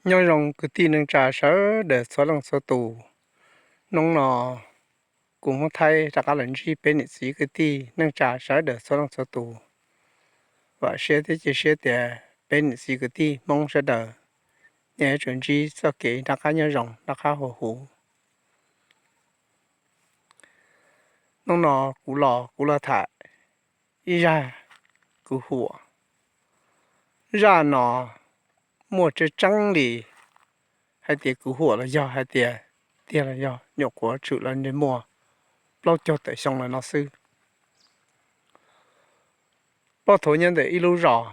Nyob zoo kwv tij neej tsa sawv daws txhua leej txhua tus. Hnub no kuv Hmoob Thaib rov qab los ntsib peb niam txiv kwv tij neej tsa sawv daws txhua leej txhua tus. Vam siab thiab cia siab tias peb niam txiv kwv tij Hmoob sawv daws nej yuav tsum ntsib txoj kev noj qab nyob zoo, noj qab haus huv. Hnub no kuv los kuv los tham ib zaj kwv huam. Zaj no muaj tseeb tseeb li hais tias kwv huam los yog hais tias tiag los yog nyuam qhuav tshwm los ntshe muaj plaub caug tawm xyoo los no xwb. Puag thaum nyob ntawm ib lub zos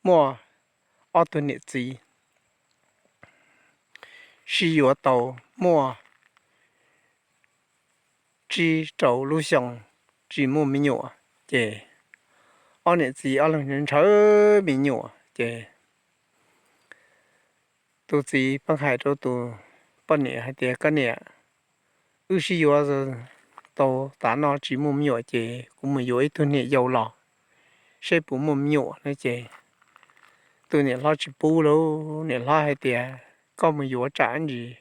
muaj ob tug niam txiv sib yuav tau muaj tsib rau lub xyoo tsis muaj me nyuam, ces ob niam txiv ob leeg ntshaw me nyuam ces tus txiv pheej hais rau tus poj niam hais tias, koj niam, wb sib yuav tau tav no tsis muaj me nyuam ces kuv mus yuav ib tug niam yau los seb puas muaj me nyuam no ces tus niam hlob tsis pub lauj. Niam hlob hais tias, koj mus yuav tsam ntsis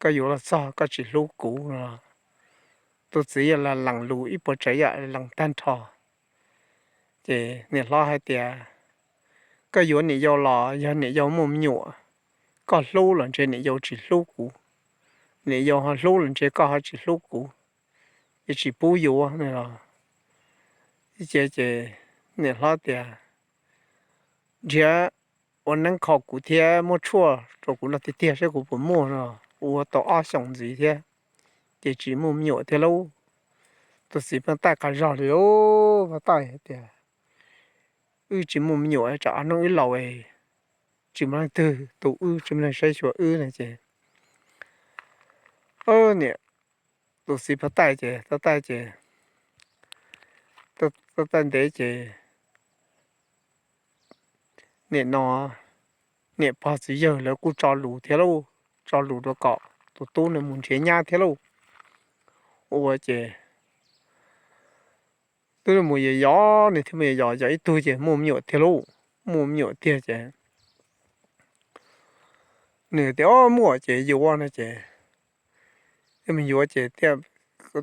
koj yuav los txog koj tsis hlub kuv no. Tus txiv yog lees lus ib puas tsav yam lees tag nrho. Ces niam hlob hais tias, koj yuav niam yau los yog niam yau muaj me nyuam, koj hlub los ntshe niam yau tsis hlub kuv, niam yau ho hlub los ntshe koj ho tsis hlub kuv, ces tsis pub yuav no. Ces niam hlob tias, nrhiav ua neeb kho kuv thiab muab tshuaj rau kuv noj tiag tiag saib kuv puas muaj no. Ua tau ob xyoos ntxiv thiab ces tsis muaj me nyuam thiab lauj. Tus txiv pheej taij qab zog li lauj, pheej taij hais tias, wb tsis muaj me nyuam tsam ob hnub wb laus, tsis muaj leej twg tu wb, tsis muaj neeg saib xyuas wb no ces niam, tus txiv pheej taij ces taij taij ces taij taij ntev ces nim no niam pog txiv yawg lawv kuj tso lus thiab lauj, tso lus rau kom tus tub no mus nrhiav nyab thiab lauj. Ua ces twb mus yos yos, nws thiaj mus yos yos yos ib tug ces muaj me nyuam tiag lauj. Muaj me nyuam tiag ces nws tias, o, muaj ces yuav no ces thiaj mus yuav ces thiaj,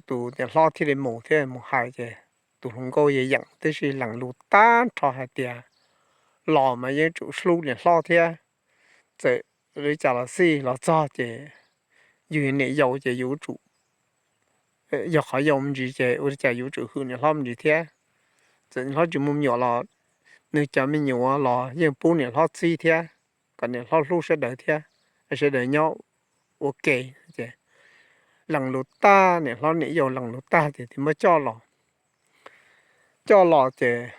tus niam hlob thiaj li mus thiab mus hais ces tus hluas nkauj yeej yeem tib si, lees lus tag nrho hais tias los mas yeej tsum hlub niam hlob thiab, txawm li cas los xij los txog ces yus niam yau ces yus tsum, yog qhov yau me ntsis ces ua li cas yus tsum hwm niam hlob me ntsis thiab. Txawm niam hlob tsis muaj me nyuam los nws cov me nyuam los yeej pub niam hlob txib thiab, kom niam hlob hlub sawv daws thiab, sawv daws nyob ua ke. Ces lees lus tag, niam hlob niam yau lees lus tag ces thiaj muab coj los. Coj los ces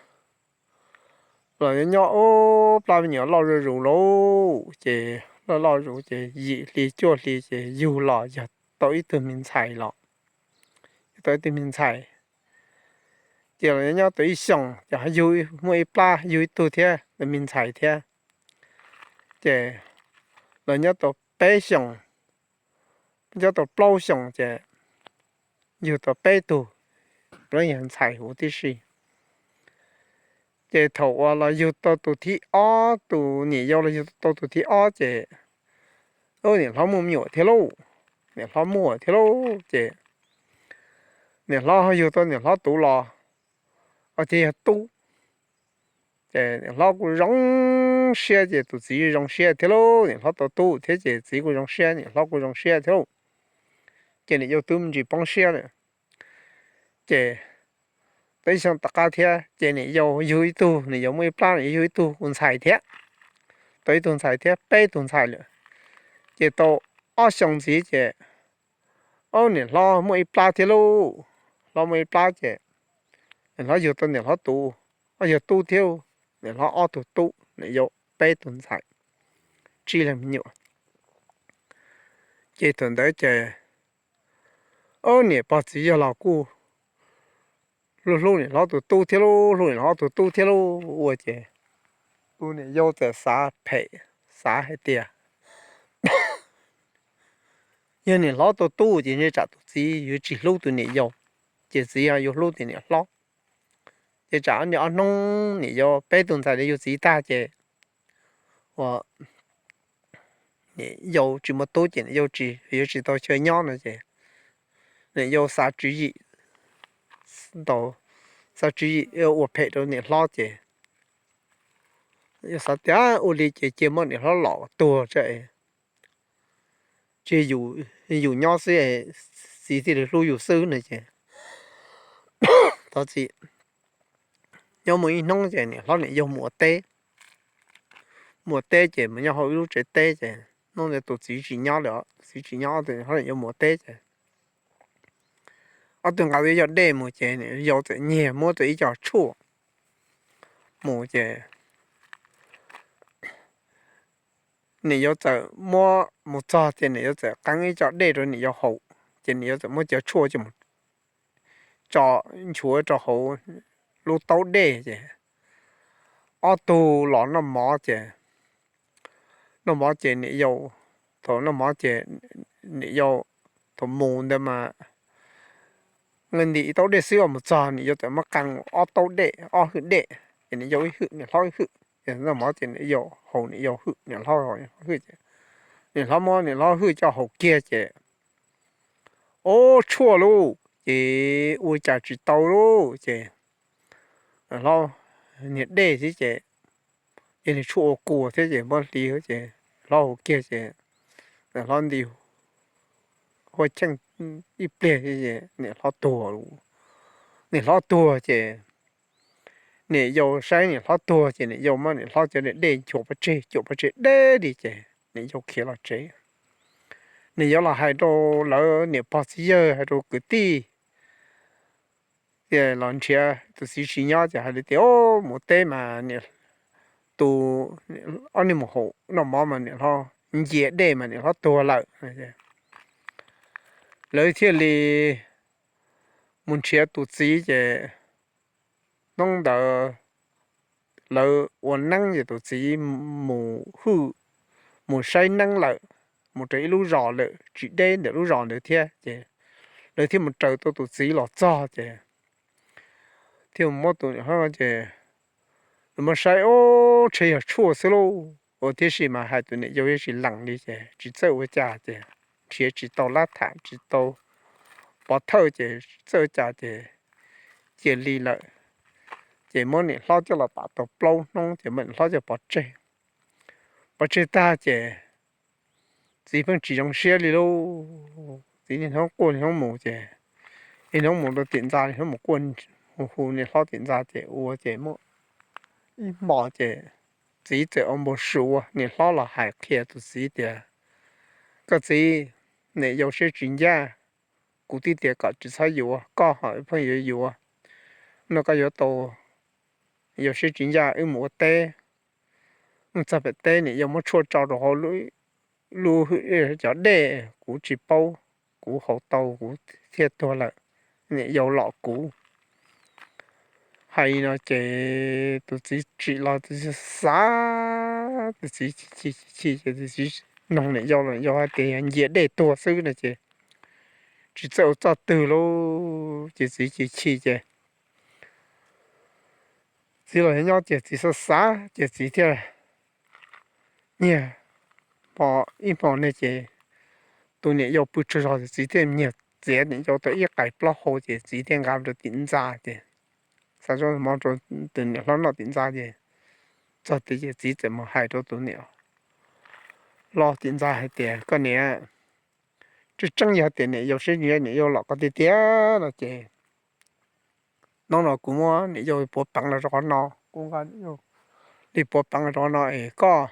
los nyob nyob ub plab me nyuam loj zuj zus lauj, ces loj loj zus ces yim hli cuaj hli ces yug los yog tau ib tug me ntxhais los, yog tau ib tug me ntxhais. Ces los nyob nyob tau ib xyoos ces yug, muaj ib plab yug ib tug thiab, me ntxhais thiab. Ces los nyob tau peb xyoos, nyob tau plaub xyoos ces yug tau peb tug, lawv yog ntxhais huv tib si. Ces thaum uas los yug tau tus thib ob, tus niam yau los yug tau tus thib ob ces niam hlob muaj me nyuam thiab lauj, niam hlob muaj thiab lauj ces niam hlob ho yug tau niam hlob tus los, ces yog tub. Ces niam hlob kuj zoo siab ces tus txiv zoo siab thiab lauj, niam hlob tau tub thiab ces txiv kuj zoo siab, niam hlob kuj zoo siab thiab lauj. Ces niam yau twb me ntsis poob siab lawm. Ces tau ib xyoo tom qab thiab ces niam yau yug ib tug, niam yau muaj ib plab, niam yau yug ib tug ntxhais thiab, tau ib tug ntxhais thiab, peb tug ntxhais lawm. Ces tau ob xyoo ntxiv ces, o, niam hlob muaj ib plab thiab lauj, hlob muaj ib plab ces niam hlob yug tau niam hlob tus, o, yog tub thiab, niam hlob ob tug tub, niam yau peb tug ntxhais, tsib leeg me nyuam. Ces thaum ntawd ces, o, niam pog txiv yawg los kuj hlub hlub niam hlob tus tub thiab lauj, hlub niam hlob tus tub thiab lauj. Ua ces tus niam yau txawm xav phem, xav hais tias yog niam hlob tus tub ces ntshe tsam tus txiv yuav tsis hlub tus niam yau, ces txiv yuav hlub tus niam hlob. Ces tsam ob hnub niam yau peb tus ntxhais li yug txiv tag ces ua niam yau tsis muaj tub ces niam yau tsis yuav tsis tau chaw nyob no ces niam yau xav tswv yim, tau xav tswv yim ua phem rau niam hlob ces yau xav tias ua li ces cia muab niam hlob los tuag tso, tsis yus nyob xwb, txiv thiaj li hlub yus xwb no ces thov txim. Nyob muaj ib hnub ces niam hlob niam yau mus ua teb, mus ua teb ces mus nyob hauv ib lub tsev teb ces hnub ntawd tus txiv tsis nyob lawm, tus txiv tsis nyob, tus niam hlob niam yau mus ua teb ces ob tug nqa tau ib co dej mus ces niam yau txawm nyiag muab tau ib co tshuaj mus ces niam yau txawm muab mus txog ces niam yau txawm qee ib co dej rau niam yau haus, ces niam yau txawm muab cov tshuaj coj mus tso nchuav rau hauv lub taub dej ces ob tug los noj mov ces, noj mov ces niam yau, thaum noj mov ces niam yau, thaum mus ntawd mas nqis ntim ib taub dej xwb, mus txog niam yau txawm muab qee ob taub dej, ob hwj dej, ces niam yau ib hwj niam hlob ib hwj, noj mov ces niam yau haus niam yau hwj niam hlob hwj ces niam hlob muab niam hlob hwj coj haus kiag ces ob tshuaj lauj ces ua cas tsis tau lauj ces hlob, niag dej thiab ces, ces niag tshuaj ua kua thiab ces muab hliv ces hlob haus kiag ces hlob nti huaj cheej ib pliag niam hlob tuag lauj. Niam hlob tuag ces niam yau saib niam hlob tuag ces niam yau muab niam hlob cov dej nchuav pov tseg, cuam pov tseg deb li ces niam yau khiav los tsev. Niam yau los hais rau lawv niam pog txiv yawg, hais rau kwv tij, tias los nrhiav tus txiv tsis nyob ces hais li tias, mus teb mas tus, ob niag mus haus noj mov mas niam hlob ncia dej mas niam hlob tuag lawm. Lawv thiaj li mus nrhiav tus txiv ces hnub ntawd lawv ua neeb ces tus txiv mus hwj, mus saib neeb lawm, mus rau ib lub zos lawm tsis deb ntawm lub zos ntawd thiab ces lawv thiaj mus raws tau tus txiv los txog ces thiaj muab tus niam hlob ces lawv muab saib, ub, tshe yog tshuaj xwb lauj. Ua tiam sis mas hais tus niam yau yeej tsis lees li ces tsis txawj ua cas ces nrhiav tsis tau lab tham tsis tau pov thawj ces txawj ua cas ces cia li lawm. Ces muab niam hlob coj los pam tau plaub hnub ces muab niam hlob coj pov tseg. Pov tseg tag ces txiv pheej tsis zoo siab li lauj. Txiv niaj hnub quaj niaj hnub mus ces niaj hnub mus rau tim ntxa, niaj hnub mus quaj hu hu niam hlob tim ntxa ces ua ces muaj ib hmos ces txiv txawm ua npau suav, niam hlob los hais qhia tus txiv tias, koj txiv, niam yau siab tsis ncaj, kuv twb tias kom tsis txhob yuav, koj ho pheej yuav yuav. No koj yuav tau, yau siab tsis ncaj wb mus ua teb. Wb txog pem teb niam yau muab tshuaj tso rau hauv lub, cov dej, kuv tsis paub, kuv haus tau kuv thiaj tuag lawm, niam yau lom kuv. Hais li no ces tus txiv tsim los tus txiv xav, tus txiv chim chim ces tus txiv noog niam yau los yau hais tias yog ncia dej tuag xwb no ces tsis txawj ua txoj twg lauj ces txiv chim chim ces txiv los nyob ces txiv xav xav ces txiv thiaj nyiag, ib hmo ne ces tus niam yau pw tsaug zog ces txiv thiaj nyiag txiav niam yau tau ib qais plaub hau ces txiv thiaj nqa rau tim ntxa ces xa zaub mov rau tus niam hlob noj tim ntxa ces txog tid ces txiv txawm mus hais rau tus niam hlob tim ntxa hais tias, koj niam, tseeb tseeb yog tias niam yau siab nyiam niam yau lom koj tiag tiag no ces hnub no kuv muab niam yau puav peev los rau qhov no, kuv nqa niam yau li puav peev los rau qhov no es koj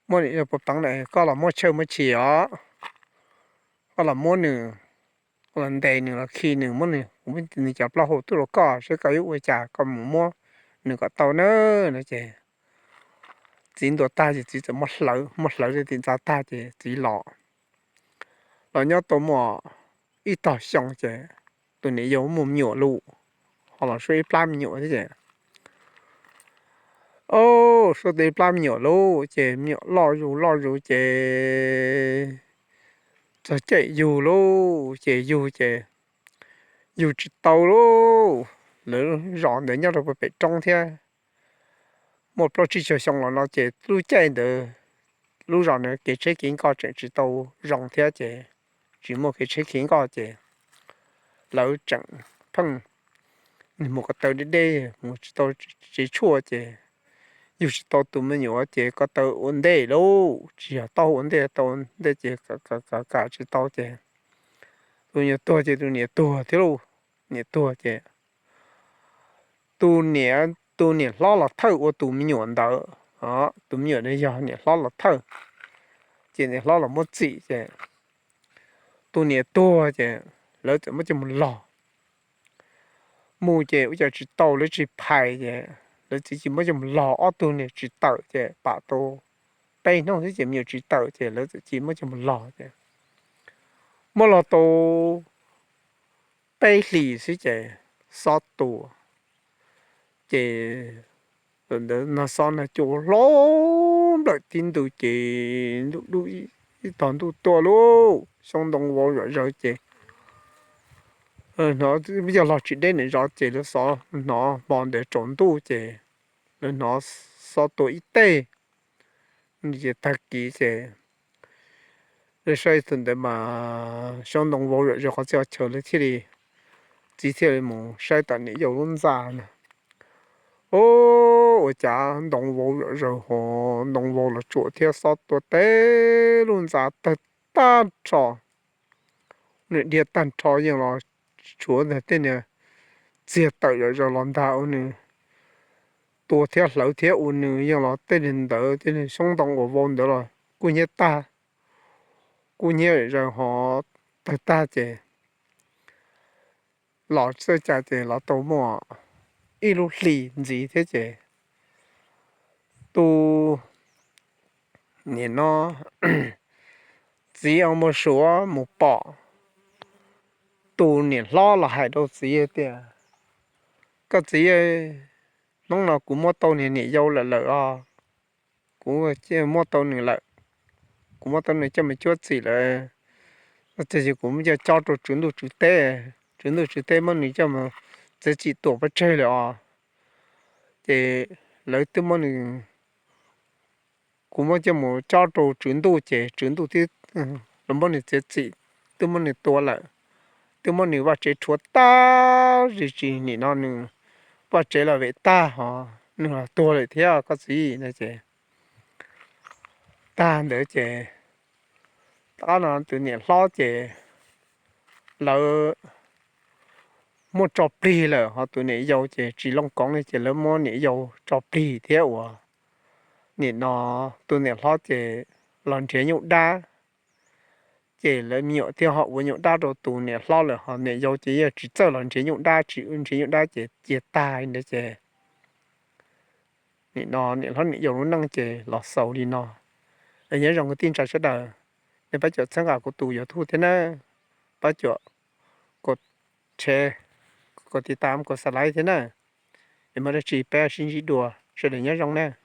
muab niam yau puav peev no es koj los muab chawj muab chim os, koj los muab nws, los ntes nws los khi nws, muab nws, kuv muab nws cov plaub hau tuaj rau koj seb koj yuav ua cas koj mus muab nws kom tau na no ces txiv ntuas tag ces txiv txawm muab hlawv, muab hlawv rau tim ntxa tag ces txiv los, los nyob tau muaj ib tog xyoo ces tus niam yau muaj me nyuam lauj, ho los suab ib plab me nyuam thiab ces o, suab tau ib plab me nyuam lauj ces me nyuam loj zus loj zus ces txog caij yug lauj ces yug ces yug tsis tau lauj. Lawv zos ntawd nyob rau pem roob thiab, muaj plaub tsib caug xyoo los no ces lub caij ntawd lub zos na kev tsheb kev nkoj tseem tsis tau zoo thiab ces tsis muaj kev tsheb kev nkoj ces lawv tseem pheej mus ko taw deb deb, mus tsis tau tsev tshuaj ces yug tsis tau tus me nyuam ces ko taw ua ntej lauj, tsis yog taub hau ua ntej, tau ntej ces kam kam tsis tau ces tus me nyuam tuag ces tus niam tuag thiab lauj. Niam tuag ces tus niam, tus niam hlob los thawj ua tus me nyuam ntawd, tus me nyuam ntawd yog niam hlob los thawj, ces niam hlob los muab txim ces tus niam tuag ces lawv txawm muab coj mus log. Mus ces ua cas tsis tau, lawv tsis phais ces lawv txawm cia muab coj mus log, ob tug niag tsis tawm ces pam tau peb hnub xwb ces me nyuam tsis tawm ces lawv txawm cia muab coj mus log ces muab log tau peb hlis xwb ces xob tua. Ces ntawd nag xob nag cua hlob nplawm tib ntug ces ntuj dub, ib tog ntuj tuaj lauj, xyoob ntoo vau zom zaws ces hnov yog log tsis deb nws zov ces lawv xov hnov hmo ntawd tsaus ntuj ces lawv hnov xob tua ib teg. Ces tag kis ces lawv saib tus ntawd mas xyoob ntoo vau zom zaws qhov txhia chaw, lawv thiaj li, txiv thiaj li mus saib tom niam yau lub ntxa na. Ua cas ntoo vau zom zaws ho ntoo vau los tsuam thiab xob tua teb lub ntxa tawg tag nrho. Nws dhia tag nrho yeej los tshuav ntag tej niag txiag tawm zom zaws los ntag ua nws tua thiab hlawv thiab ua nws yeej los tej niag ntawd tej niag xyoob ntoo uas vau ntawd los kub hnyiab tag, kub hnyiab zom zaws ho tawg tag ces los txawj cas ces los tau muaj ib lub hlis ntxiv thiab ces tus niam no txiv ua mus suav mus pom tus niam hlob los hais rau txiv tias, koj txiv, hnub no kuv muab tau niam, niam yau lawm lawm os, kuv muab tau nws lawm, kuv muab tau nws coj mus cuab txim lawm, tiam sis kuv muab coj cob rau tswv ntuj tswv teb, tswv ntuj tswv teb muab nws coj mus txiav txim tuam pov tseg lawm os. Ces lawv twb muab nws, kuv muab coj mus cob rau tswv ntuj ces tswv ntuj twb, los muab nws txiav txim, twb muab nws tua lawm, twb muab nws vaj tsev rhuav tag zis tsis nim no nws vaj tsev los vem tag ho nws los tuag lawm thiab koj txiv no ces tag ntawd ces tom qab no tus niam hlob ces lawv muab tso plig lawm ho tus niam yau ces tsis looj koov li ces lawv muab niam yau tso plig thiab uas nim no tus niam hlob ces los nrhiav nyuj dab. Ces lawv me nyuam thiaj ho ua nyuj dab rau tus niam hlob lawm ho niam yau ces yeej tsis txawj los nrhiav nyuj dab, tsis nrhiav nyuj dab ces cia tag li ntawd ces nim no niam hlob niam yau lub neej ces los xaus li no. Nyob zoo kwv tij neej tsa sawv daws, nej pab cuam txhawb nqa kuv tus YouTube thiab nawb, pab cuam kom share, kom tiv tam, kom subscribe thiab nawb. Es muaj dab tsi peb sib ntsib dua, sawv daws nyob zoo nawb.